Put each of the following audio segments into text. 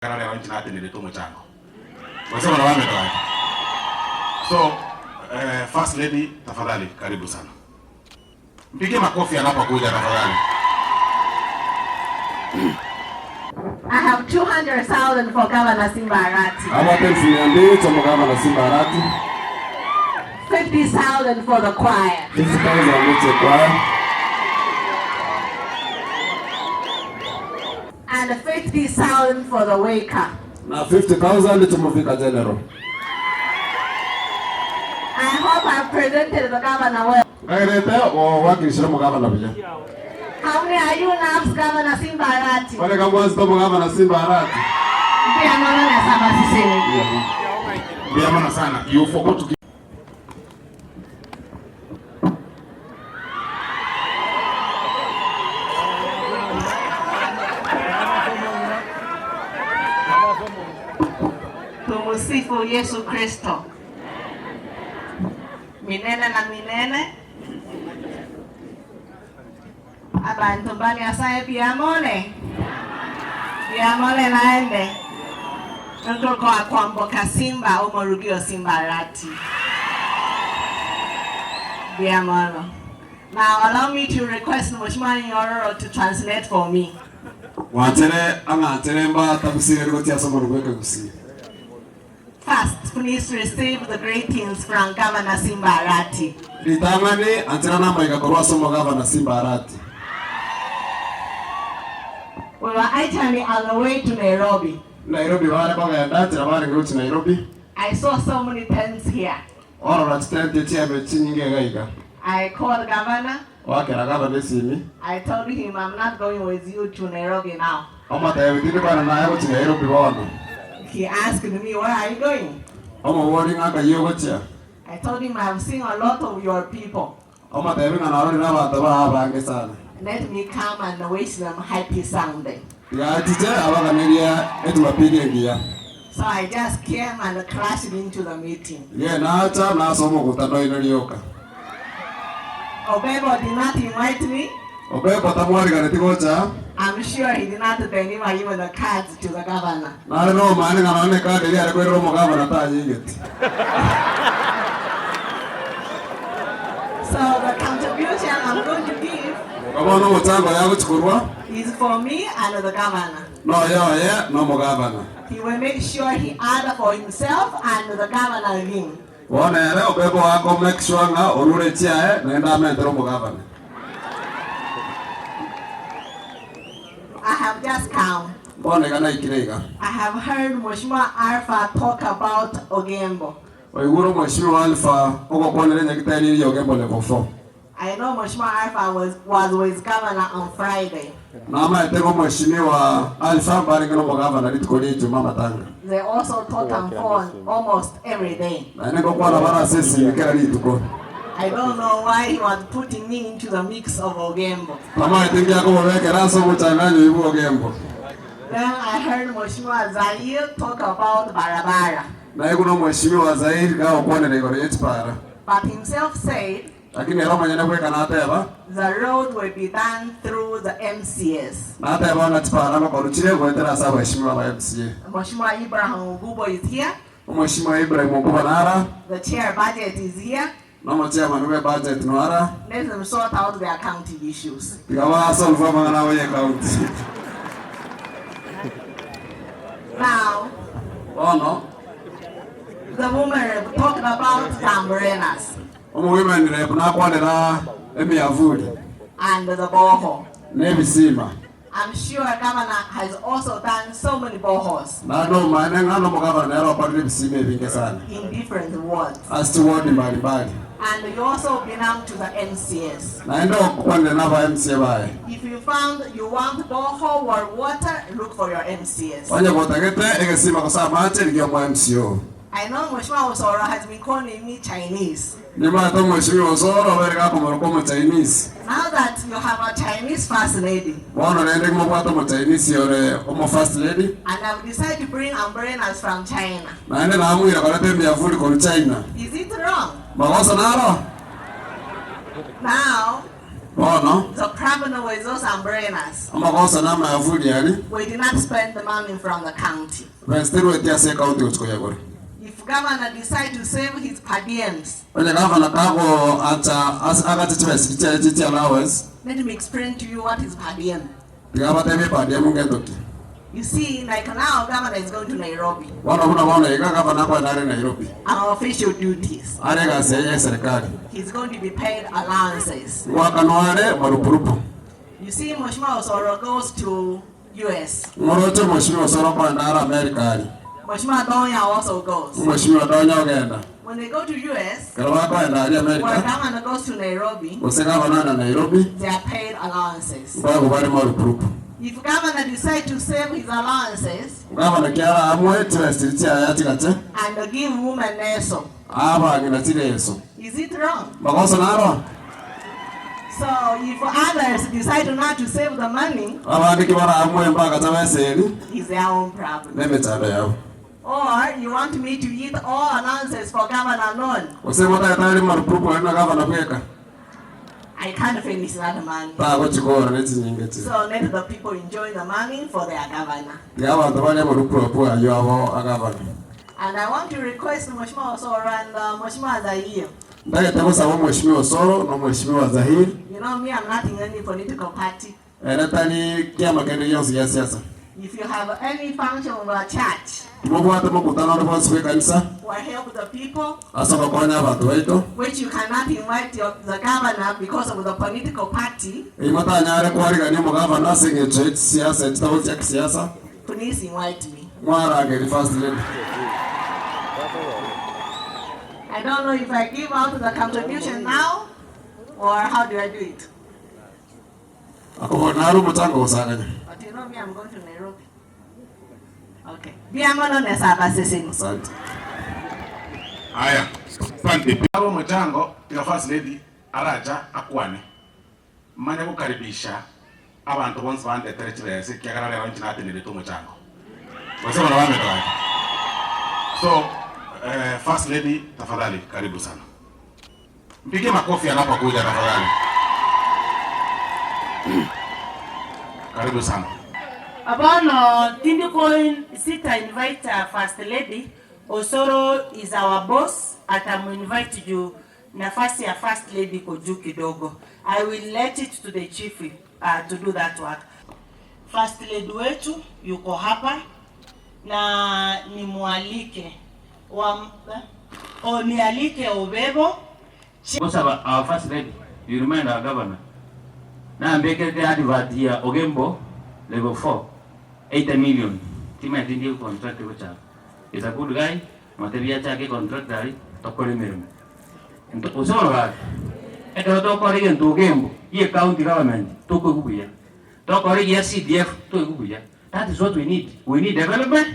Ekero rero inche natenerete omochango, gose bono bamete gaki. So eh, first lady tafadhali karibu sana. Mpigie makofi anapokuja tafadhali. I have 200,000 for Governor Simba Arati. Abwate elfu mia mbili cha mugavana Simba Arati, 50,000 for the choir. 50,000 eche kwaya, And 50,000 for the waker. na 50,000 tumufika general. I hope I've presented the governor well. Ngagerete gwakirishire omogavana buya. How many are you loves Governor Simba Arati? Bareka mwanzete omogavana Simba Arati. Mbuya mono na saba sisini. Mbuya mono sana. You forgot to give Tumusifu Yesu Kristo milele na milele. Abanto ba Nyasaye mbuya more? Mbuya more naende? Nkokoa kwamboka Simba omorugio Simba Arati. Mbuya mono. Now allow me to request Mheshimiwa Nyororo to translate for me. Mwanchere ang'anchere mbatabusire gochia ase omonwa bw'ekegusii. First, please receive the greetings from Governor Simba Arati. Ritang'ani, anchera namaiga korwa ase omogavana Simba Arati. We were actually on the way to Nairobi. Nairobi bare kogenda, nchera barenge gochia Nairobi. I saw so many tents here. Orora chitenti chiabe chinyinge iga iga. I called governor. Oakera gavana esimi. I told him I'm not going with you to Nairobi now. Omotebia tindi kwana naye gochia Nairobi bono. He asked me where are you going? Omoboria ng'a nkai ogochia. I told him I have seen a lot of your people. Omotebia ng'a narorire abanto bao abange sana. Let me come and wish them happy Sunday. Tiga achiche abaganerie ejumapili engiya. So I just came and crashed into the meeting. Iga nacha nase omogutano oino rioka. Obebo did not invite me. Obebo tamwariganeti gocha. I'm sure he did not deliver even the cards to the governor. Nare nomanyete ng'a nonya nekadi eria are koirera omogavana tanyigeti. So the contribution I'm going to give Igo bono omochango oye agochia korwa is for me and the governor. noyo oye na omogavana. He will make sure he add for himself and the governor again. Bono ere obebe oake make sure ng'a orure chiaye naende amentere omogavana. I have just come. Bono iga naikire iga. I have heard Mheshimiwa Alpha talk about Ogembo. Oigure Omweshimiwa Alpha ogokwanera enyagitari eria Ogembo level 4. I know Mheshimiwa Alpha was, was with governor on Friday. Namaete ng'a Omweshimiwa Alpha mbarenge nomogavana rituko ria Ijumaa amatanga. They also talk on phone almost every day. Naende ngokwana bare ase esimi kera rituko. I don't know why he was putting me into the mix of Ogembo. Tamaete nki akobabekera ase omochanganyo oyio bw'Ogembo. Then I heard Mheshimiwa Zair talk about barabara. Naigure Omweshimiwa Zair gagokwanera igoro ye chipara. But himself said. Lakini ere omonyene bweka nateba. The road will be done through the MCAs. Nateba ng'a chipara ngokorwa chire goetera ase abaheshimiwa ba MCA. Mheshimiwa Ibrahim Ogubo is here. Omweshimiwa Ibrahim Ogubo nara. The chair budget is here. Na omochairman bwe budget noara. Let them sort out their county issues. Tiga basolve amang'ana abo ye county. Now. Bono. The woman rep talked about the umbrellas. Omowomen rep nakwanera emiavuli. And the borehole. Na ebisima. I'm sure governor has also done so many boreholes. Naende omanyene ng'a nomogavana nere okorire ebisima ebinge sana. In different wards. Ase chiwodi mbali mbali. And you also belong to the MCAs. Naende okwanire naba MCA baye. If you found you want borehole or water, look for your MCAs. Onye gotagete egesima gose amache rigia omo MCA oo. I know Mheshimiwa Osoro has been calling me Chinese. Nimanyete Omweshimiwa Osoro obeire gakomoroka Omochinese. Now that you have a Chinese first lady. Bono rende mobwate Omochinese ore omo first lady. And I've decided to bring umbrellas from China. Naende namoira koreta emiavuli korwa China. Is it wrong? Magoso naro? Now. Bono, The problem with those umbrellas, amagoso na amayavuri aria, we did not spend the money from the county. besa terweti ase ecounty gochia koyagora. If governor decide to save his per diems, Onye gavana kagoancha ase agache chibesa chiaye chie chiallowance, let me explain to you what is per diem. tiga abatebie per diem ngento ki. You see, like now, governor is going to Nairobi Bono buna bono iga gavana akoenda are Nairobi, on official duties. are egasi eye ya eserekari, He's going to be paid allowances. ngoakanwa are marupurupu. You see, Mheshimiwa Osoro goes to US. Ng'oroche Mheshimiwa Osoro okoenda are America aria. Mheshimiwa Donya also goes. Mheshimiwa Donya ogenda. When they go to US, Ekero bakoenda aria or America, governor goes to Nairobi, gose gavana oenda Nairobi, they are paid allowances. nkoegwa bare marupurupu. If governor decide to save his allowances Gavana kiara amwe chibesa chiria chiaye achigache, and give women leso, abang'ina chireso. is it wrong? Magoso naro? So if others decide not to save the money, Abande ki baramwe mbagacha besa eri, it's their own problem. nemechando yabo. Or you want me to eat all allowances for governor alone? Gose motagete are marupurupu aria na gavana bweka, I can't finish that money. tagochikora ne chinyinga echi. So let the people enjoy the money for their governor. Tiga abanto baria amarupurupu aywo abo agavana. And I want to request Mheshimiwa Osoro and Mheshimiwa Zahir. Ntagete gosaba Omweshimiwa Osoro na Omweshimiwa Zahir, You know me, I'm not in any political party. ere tari kiama kende gionsi gia siasa. If you have any function of a church Timobwate mokutano ore bonsi bwa ekanisa, or help the people, ase ogokonya abanto baito, which you cannot invite your, the governor because of the political party, eyio motanyare kwarigania omogavana ase eng'encho ya chisiasa echitabo chia kisiasa, please invite me. mwarangeri First Lady. I don't know if I give out the contribution now or how do I do it. Akobora nare omochango gosanganya. But you know me, I'm going to Nairobi. Okay. Biamono nesaba seseni. Asante. Haya, asante. Abo mochango tiga First Lady aracha akwane manya gokaribisha abanto bonsi bandetere chibesa ekiagera rero inche natenerete omochango. Gose bono bamete gaki. So, First Lady tafadhali karibu sana. Mpigie makofi anapokuja tafadhali. Karibu sana. Abono tindi ko sita invite First Lady Osoro is our boss, atamu invite juu nafasi ya First Lady iko juu kidogo. I will let it to the chief to do that work. First Lady wetu yuko hapa na nimwalike wa, o nialike Obebo. Because our First Lady, you remind our governor. Na ambekete advert ya Ogembo level 4 80 million. Tima ndiye contract ko cha. Is a good guy, matebia chake contract ari tokore mirimo. Osoro gaki. Ekero tokore gento Ogembo, ye county government tokogubuya. Tokore ya CDF tokogubuya. That is what we need. We need development.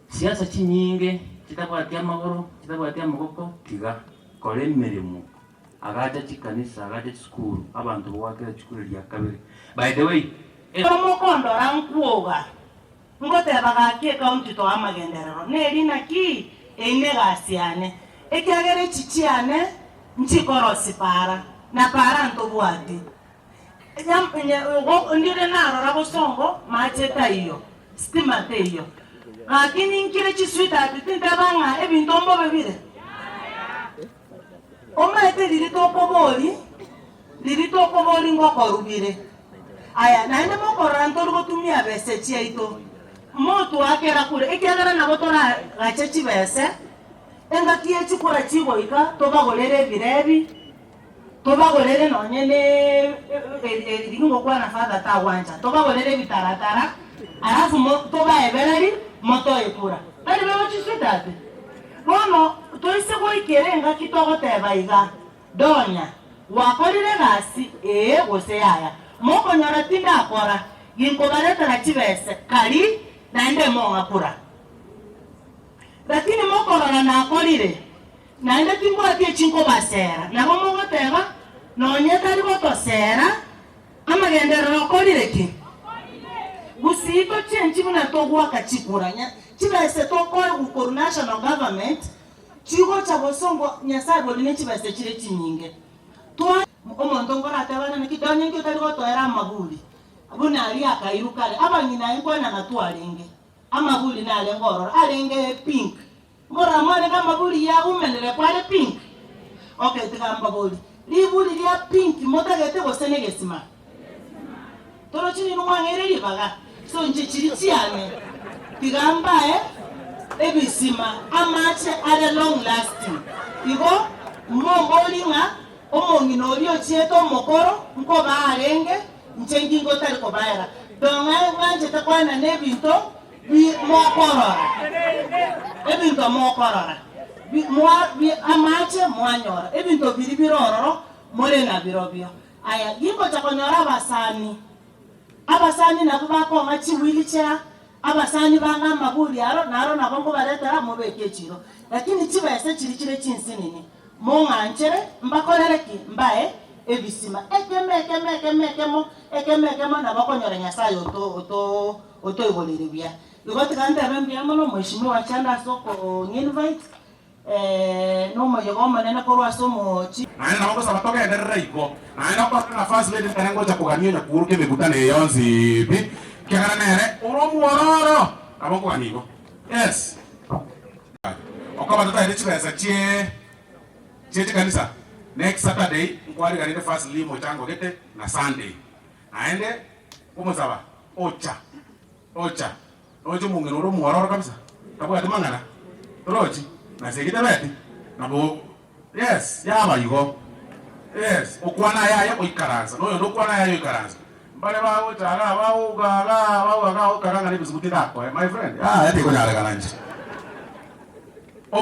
Siasa chinyinge chitabwatia amagoro, chitabwatia amagoko tiga kore emirimo. Agacha chikanisa, agacha chisukuru, abanto bwakera chikuru ria kabere. By the way, Omokondora nkuoga ngoteba gaki ekaunti toa amagenderero neri naki eine egasi yane ekiagera echi chiane nchikorosi para na para ntobwati ndire narora bosongo mache taiyo stima teiyo lakini nkire chisweetheart tinteba ng'a ebinto mbobe bire omaete riri tokobori riri tokobori ngokorubire aya naende mokorora ntori gotumia bese chiaito motwakera kure ekiagera nabo toragache chibese engaki echikura chigoika tobagorere ebirebi tobagorere nonye ne ngokwana father tagwancha tobagorere ebitaratara alafu tobaebereri motoekura tari bebo chisweetheart bono toise goikera engaki togoteba iga donya wakorire egasi ee gose yaya mokonyora tindakora ginkobaretera chibese kari naende mong'akura lakini mokorora nakorire naende timbwatie chinkobasera nabo mogoteba nonye tari gotosera amagenderero okorire ki gusii tochenchi buna togwaka chikura chibese tokoe koru national government chigocha bosongo nyasaye bori ne chibese chire chinyinge. Omonto nkoratebane naki donye inki otari gotoera amaburi buna aria akairu kare. Abang'ina aye nkwanana twarenge, amaburi narenge ororo, arenge pink. Mborora mwarenge amaburi ya women rep are pink? Okay tiga mbabori, riburi ria pink motagete gose negesima? Torochi ninwe mwang'eire ribaga? So inche chiri chiane tiga mbae ebisima amache are long lasting. Igo mombori ng'a omong'ina oria ochiete omokoro nkobaa arenge inche ngingo otari kobaera. Dong'ae ng'anchete koenana ebinto bi mokorora, ebinto mokorora, bi mwa bi amache mwanyora, ebinto biria bire ororo more nabirobio. Aya, gingocha konyora abasani, abasani nabwo bakong'a chiwheelchair, abasani bang'a amaburi aro, naro nabo nkobaretera mobeke echiro. Lakini chibesa chiria chire chinsinini, mong'anchere mbakorere ki? Mbae ebisima. Ekemo ekemo ekemo ekemo, ekemo ekemo nabo okonyora Nyasaye oto oto otoigoreire buya. Igo tiga ntebe mbuya mono Mheshimiwa Chanda ase okong'invite, Nomoyega omonene korwa ase omochie. Naende nabo ngosaba togenderere igo, naende okore nafasi rende nere ngocha kogania onya kuuruka emekutano eye yonsi pi, ekiagera nere ore omwororo, nabo nkogania igo. Yes. Okoba totaete chibesa chie chie chikanisa, next Saturday nkwariganete firstly mochango gete na Sunday. Naende nkomosaba ocha ocha. Roche omong'ina ore omwororo kabisa, tabwati mang'ana, torochi? Na segi tabeti? Nabo yes, yaba igo. Yes, okwana ayaye oikaransa, na oyonde okwana ayaye oikaransa. Mbare bagocha igaa bagoka igaa bagoka igaa okaga ng'a nebisuguti ndakoe, my friend, yaya tikonyarekana inche.